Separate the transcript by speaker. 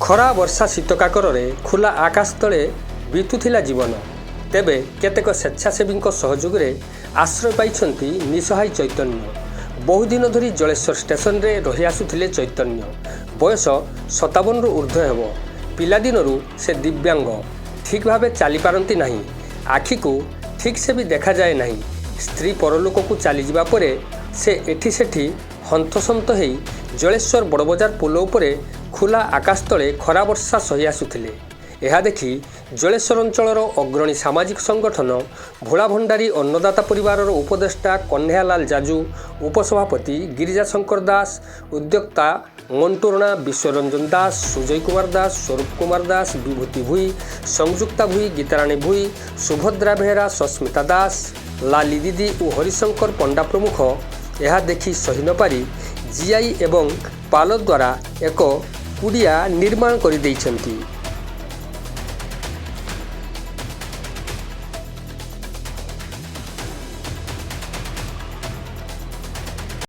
Speaker 1: ଖରା, ବର୍ଷା, ଶୀତ କାକରରେ ଖୋଲା ଆକାଶ ତଳେ ବିତୁଥିଲା ଜୀବନ। ତେବେ କେତେକ ସ୍ୱେଚ୍ଛାସେବୀଙ୍କ ସହଯୋଗରେ ଆଶ୍ରୟ ପାଇଛନ୍ତି ନିଃସହାୟ ଚୈତନ୍ୟ। ବହୁଦିନ ଧରି ଜଳେଶ୍ୱର ଷ୍ଟେସନରେ ରହି ଆସୁଥିଲେ ଚୈତନ୍ୟ। ବୟସ 57ରୁ ଉର୍ଦ୍ଧ୍ୱ ହେବ। ପିଲାଦିନରୁ ସେ ଦିବ୍ୟାଙ୍ଗ। ଠିକ୍ ଭାବେ ଚାଲିପାରନ୍ତି ନାହିଁ। ଆଖିକୁ ଠିକ୍ ସେ ବି ଦେଖାଯାଏ ନାହିଁ। ସ୍ତ୍ରୀ ପରଲୋକକୁ ଚାଲିଯିବା ପରେ ସେ ଏଠି ସେଠି ହନ୍ତସନ୍ତ ହେଇ ଜଳେଶ୍ୱର ବଡ଼ବଜାର ପୋଲ ଉପରେ ଖୋଲା ଆକାଶ ତଳେ ଖରା, ବର୍ଷା ସହି ଆସୁଥିଲେ। ଏହା ଦେଖି ଜଳେଶ୍ୱର ଅଞ୍ଚଳର ଅଗ୍ରଣୀ ସାମାଜିକ ସଂଗଠନ ଭୋଳା ଭଣ୍ଡାରୀ ଅନ୍ନଦାତା ପରିବାରର ଉପଦେଷ୍ଟା କହ୍ନେୟାଲାଲ ଜାଜୁ, ଉପସଭାପତି ଗିରିଜା ଶଙ୍କର ଦାସ, ଉଦ୍ୟୋକ୍ତା ମଣ୍ଟୁ ରଣା, ବିଶ୍ୱରଞ୍ଜନ ଦାସ, ସୁଜୟ କୁମାର ଦାସ, ସ୍ୱରୂପ କୁମାର ଦାସ, ବିଭୂତି ଭୋଇ, ସଂଯୁକ୍ତା ଭୋଇ, ଗୀତାରାଣୀ ଭୋଇ, ସୁଭଦ୍ରା ବେହେରା, ସସ୍ମିତା ଦାସ, ଲାଲି ଦିଦି ଓ ହରିଶଙ୍କର ପଣ୍ଡା ପ୍ରମୁଖ ଏହା ଦେଖି ସହି ନପାରି ଜିଆଇ ଏବଂ ପାଲ ଦ୍ୱାରା ଏକ କୁଡ଼ିଆ ନିର୍ମାଣ କରିଦେଇଛନ୍ତି।